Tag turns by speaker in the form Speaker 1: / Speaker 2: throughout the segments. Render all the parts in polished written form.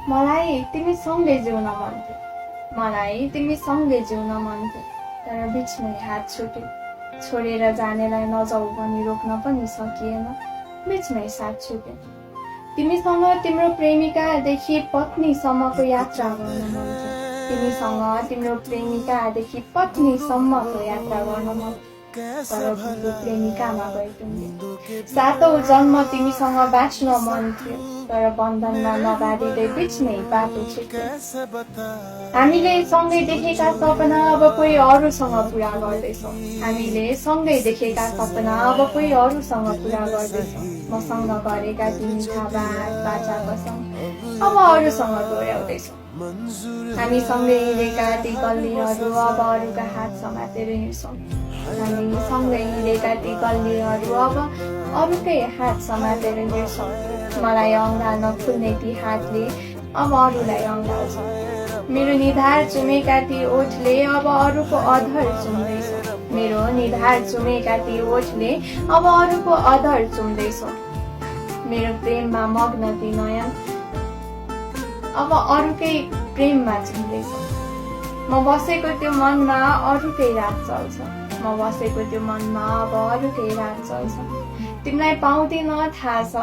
Speaker 1: मलाई तिमी सँगै जिउन मन थियो मलाई तिमी सँगै जिउन मन थियो तर बिचमै हात छुट्यो छोडेर जानेलाई नजाऊ भनी रोक्न पनि सकिएन बिचमै साथ छुट्यो तिमीसँग तिम्रो प्रेमिकादेखि पत्नीसम्मको यात्रा गर्न मन थियो तिमीसँग तिम्रो प्रेमिकादेखि पत्नीसम्मको यात्रा गर्न मन तर तिम्रो प्रेमिकामा गए तिमीले सातौं जन्म तिमीसँग बाँच्न मन थियो तर बन्धनमा नबाँधिँदै बिचमै बाटो छुट्यो हामीले सँगै देखेका सपना अब कोही अरूसँग पुरा गर्दैछौँ हामीले सँगै देखेका सपना अब कोही अरूसँग पुरा गर्दैछौँ मसँग गरेका तिमी बात बाचा कसम अब अरूसँग दोहोऱ्याउँदैछौँ हामी सँगै हिँडेका ती गल्लीहरू अब अरूका हात समातेर हिँड्छौँ हामी सँगै हिँडेका ती गल्लीहरू अब अरूकै हात समातेर हिँड्छौँ मलाई अँगाल्न खुल्ने ती हातले अब अरूलाई अँगाल्छ मेरो निधार चुमेका ती ओठले अब अरूको अधर चुम्दैछ मेरो निधार चुमेका ती ओठले अब अरूको अधर चुम्दैछ मेरो प्रेममा मग्न ती नयन अब अरूकै प्रेममा चिन्दैछ म बसेको त्यो मनमा अरूकै रात चल्छ म बसेको त्यो मनमा अब अरूकै रात चल्छ तिमीलाई पाउँदिन थाहा छ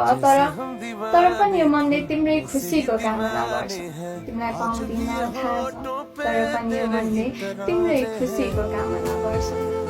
Speaker 1: तर पनि यो मनले तिम्रै खुसीको कामना गर्छ तिमीलाई पाउँदिन थाहा छ तर पनि यो मनले तिम्रै खुसीको कामना गर्छ